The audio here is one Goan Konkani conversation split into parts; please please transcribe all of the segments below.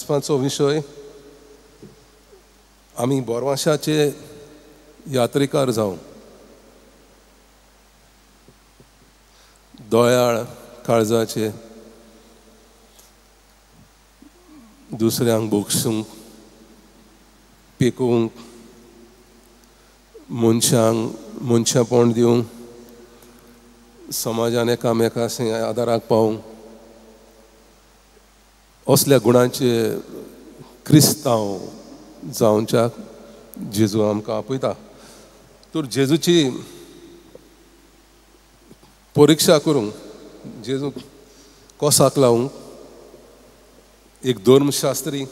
वाचपाचो विशय आमी बोरवाशाचे यात्रेकार जावं, दयाळ काळजाचे, दुसऱ्यांक भोगसूंक, पिकोवंक, मनशांक मनशापण दिवंक, समाजान एकामेका आदाराक पावूंक, असल्या गुणांचे क्रिस्तांव जावच्याक जेजू आमकां आपयता. तर जेजूची परिक्षा करूंक, जेजू कोसाक लावूंक एक धर्मशास्त्री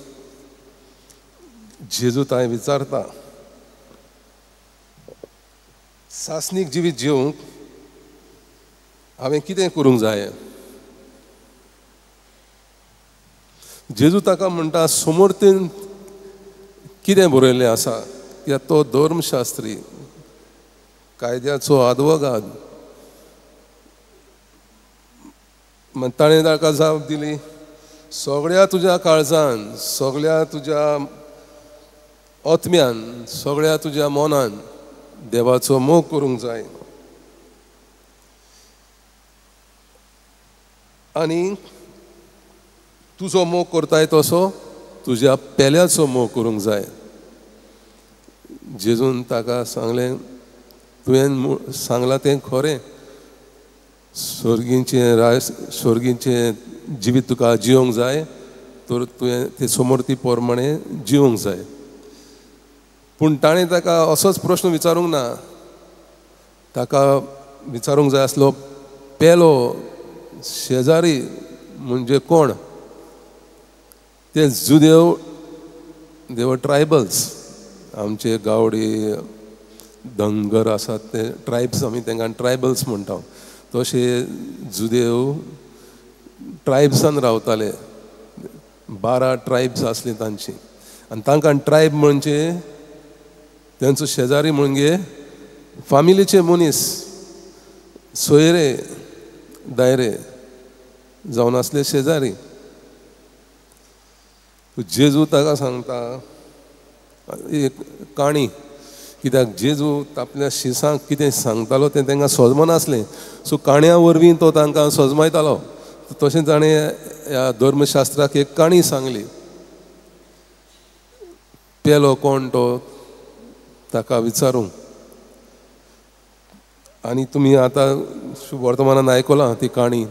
जेजू तांय विचारता, सासणीक जिवीत जिवंक हांवें कितें करूंक जाय? जेजू ताका म्हणटा, समर्थीन कितें बरयल्लें आसा? कित्याक तो धर्मशास्त्री, कायद्याचो आदवोगाद. ताणें ताका जाप दिली, सगळ्या तुज्या काळजान, सगळ्या तुज्या आत्म्यान, सगळ्या तुज्या मनान देवाचो मोग करूंक जाय. आनी तुजो मोग करताय तसो तुज्या पेल्याचो मोग करूंक जाय. जेजून ताका सांगलें, तुवें सांगलां तें खरें, स्वर्गींचें राज, स्वर्गींचें जिवीत तुका जिवंक जाय तर तुवें ते समर्थी प्रमाणे जिवंक जाय. पूण ताणें ताका असोच प्रश्न विचारूंक ना, ताका विचारूंक जाय आसलो, पेलो शेजारी म्हणजे कोण? ते जुदेव, देव ट्रायबल्स, आमचे गावडी धनगर आसात ते ट्रायब्स, आमी तांकां ट्रायबल्स म्हणटा. तशे जुदेव ट्रायब्सान रावताले, 12 ट्रायब्स आसली तांची. आनी तांकां ट्रायब म्हणजे तांचो शेजारी म्हणजे फामिलीचे मनीस, सोयरे दायरे जावन आसले शेजारी. जेजू ताका सांगता एक काणी, कित्याक जेजू आपल्या शिसांक कितें सांगतालो तें तांकां सोजमनासलें. सो काणया वरवीं तो तांकां सोजमायतालो. तशें ताणें ह्या धर्मशास्त्राक एक काणी सांगली. पेलो कोण तो ताका विचारूंक. आनी तुमी आतां वर्तमानान आयकलां ती काणी,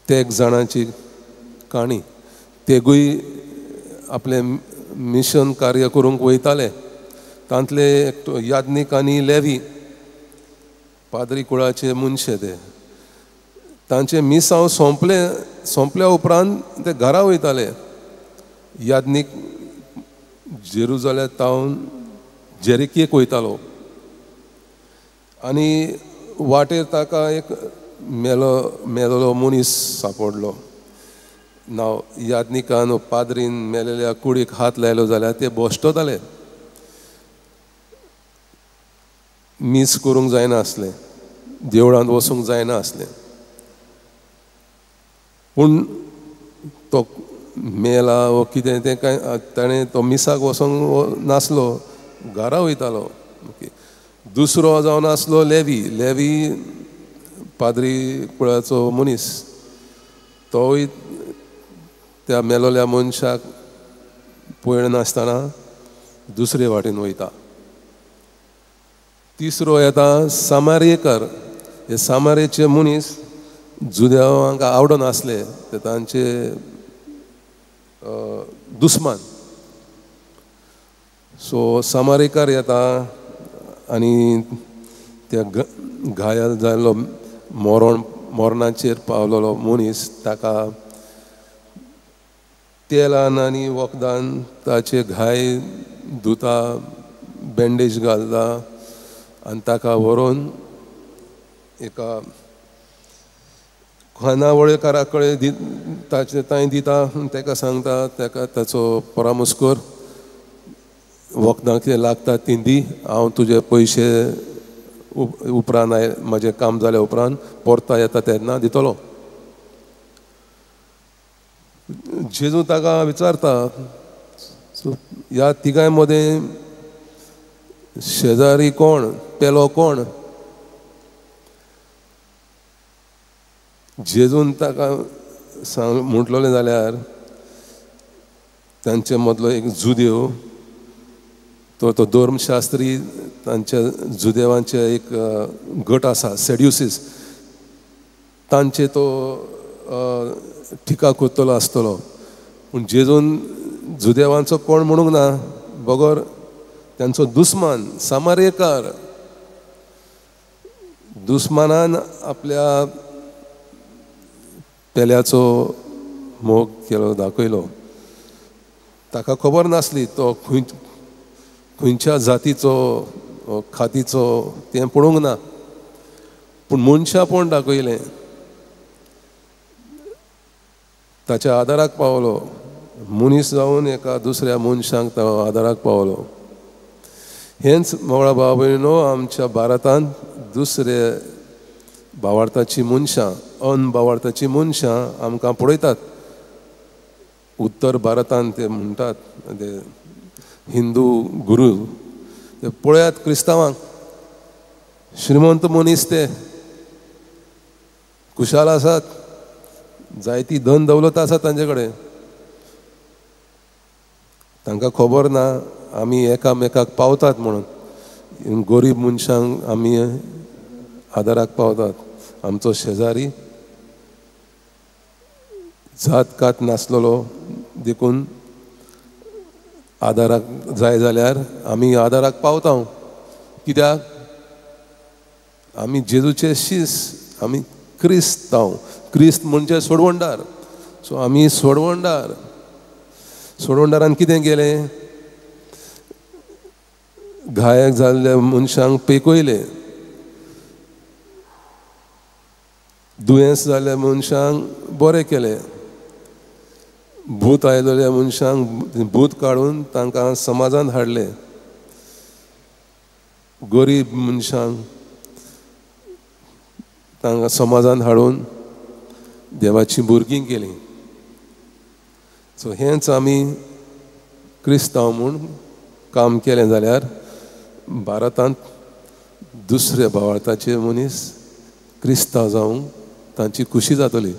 तेग जाणांची काणी. तेगूय आपलें मिशन कार्य करूंक वयताले. तांतले एकटो याज्ञीक आनी लेवी, पाद्री कुळाचे मनशे ते. तांचें मिसांव सोंपल्या उपरांत ते घरा वयताले. याज्ञीक जेरुजाल्या तावन जेरिकेक वयतालो आनी वाटेर ताका एक मेलोलो मनीस सांपडलो. नाव याज्ञिकान पाद्रीन मेलेल्या कुडीक हात लायलो जाल्यार ते भश्टताले, मीस करूंक जायना आसलें, देवळांत वचूंक जायना आसलें. पूण तो मेला वो कितें तें कांय ताणें तो मिसाक वचोंक नासलो, घरा वयतालो. ओके, दुसरो जावन आसलो लेवी. लेवी पाद्री कुळाचो मनीस, तोय त्या मेलोल्या मनशाक पळयनासतना दुसरे वाटेन वयता. तिसरो येता सामारेकर. हे सामारेचे मनीस जुदेवांक आवडनासले, ते तांचे दुस्मान. सो सामारेकर येता आनी त्या घायल जाल्लो मरणाचेर पावलेलो मनीस ताका तेलान आनी वखदान ताचे घाय धुता, बँडेज घालता आनी ताका व्हरून एका खानावळेकारा कडेन ताचे तांय दिता. ताका सांगता, ताका ताचो परामर्श कर, वखदां कितें लागता तीं दी, हांव तुजे पयशे उपरांत म्हजें काम जाल्या उपरांत परता येता तेन्ना दितलो. जेजू ताका विचारता, सो ह्या तिगांय मदें शेजारी कोण, पेलो कोण? जेजून ताका सांग म्हटलेलें जाल्यार तांचे मदलो एक जुदेव, तो तो धर्मशास्त्री, तांच्या जुदेवांचे एक गट आसा सेड्युसीस, तांचे तो टिका करतलो आसतलो. पूण जेजून जुदेवांचो कोण म्हणूंक ना, बगर तांचो दुस्मान सामारेकार, दुस्मानान आपल्या पेल्याचो मोग केलो, दाखयलो. ताका खबर नासली तो खंयच्या जातीचो खातीचो तें पळोवंक ना, पूण मनशापण दाखयलें, ताच्या आदाराक पावलो. मनीस जावन एका दुसऱ्या मनशांक तो आदाराक पावलो. हेंच मोगळा भाव भयणीनो, आमच्या भारतांत दुसरे भावार्थाची मनशां, अनभावार्थाची मनशां आमकां पळयतात. उत्तर भारतांत ते म्हणटात ते हिंदू गुरू, ते पळयात क्रिस्तांवांक, श्रीमंत मनीस ते खुशाल आसात, जायती धन दौलत आसा तांचे कडेन. तांकां खबर ना आमी एकामेकाक पावतात म्हणून. गरीब मनशांक आमी आदाराक पावतात. आमचो शेजारी जात कात नासलेलो देखून आदाराक जाय जाल्यार आमी आदाराक पावता. कित्याक? आमी जेजूचे शीस, आमी क्रिस्तांव. क्रिस्त म्हणजे सोडवणदार. सो आमी सोडवणदार. सोडवणदारान कितें केलें? घायक जाल्ल्या मनशांक पेकयले, दुयेंस जाल्ल्या मनशांक बरें केलें, भूत आयलेल्या मनशांक भूत काडून तांकां समाजांत हाडले, गरीब मनशांक तांकां समाजांत हाडून देवाची भुरगीं केलीं. सो हेंच आमी क्रिस्तांव म्हूण काम केलें जाल्यार भारतांत दुसऱ्या भावार्थाचे मनीस क्रिस्तांव जावंक तांची खुशी जातली.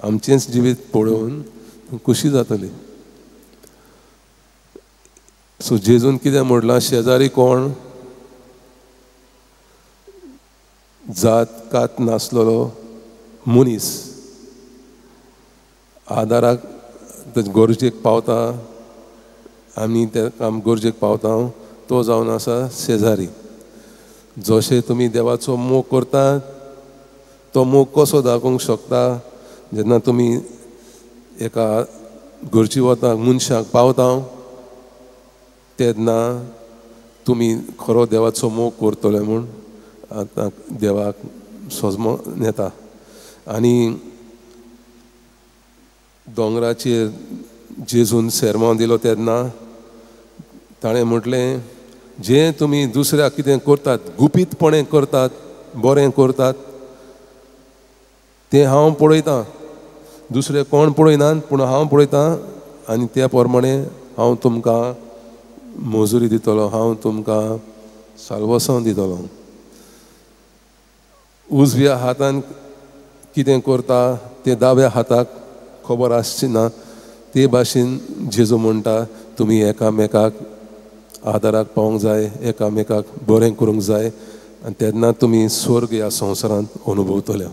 आमचेंच जिवीत पळोवन खुशी जातली. सो जेजून कितें म्हणलां? शेजारी कोण? जात कात नासलेलो मनीस आदाराक गरजेक पावता, आमी त्या काम गरजेक पावता, तो जावन आसा शेजारी. जशें तुमी देवाचो मोग करतात तो मोग कसो दाखोवंक शकता? जेन्ना तुमी एका गरजे वता मनशाक पावता तेन्ना तुमी खरो देवाचो मोग करतले म्हूण आतां देवाक सोजमो येता. आनी दोंगराचेर जेजून सेरमांव दिलो तेन्ना ताणें म्हटलें, जें तुमी दुसऱ्याक कितें करतात, गुपीतपणे करतात, बरें करतात, तें हांव पळयतां. दुसरें कोण पळयनात पूण हांव पळयतां आनी त्या प्रमाणे हांव तुमकां मजुरी दितलो, हांव तुमकां साल्वसांव दितलो. उजव्या हातान कितें करता तें दाव्या हाताक खबर आसची ना. ते भाशेन जेजू म्हणटा, तुमी एकामेकाक आदाराक पावोंक जाय, एकामेकाक बरें करूंक जाय आनी तेन्ना तुमी स्वर्ग ह्या संवसारांत अनुभवतले.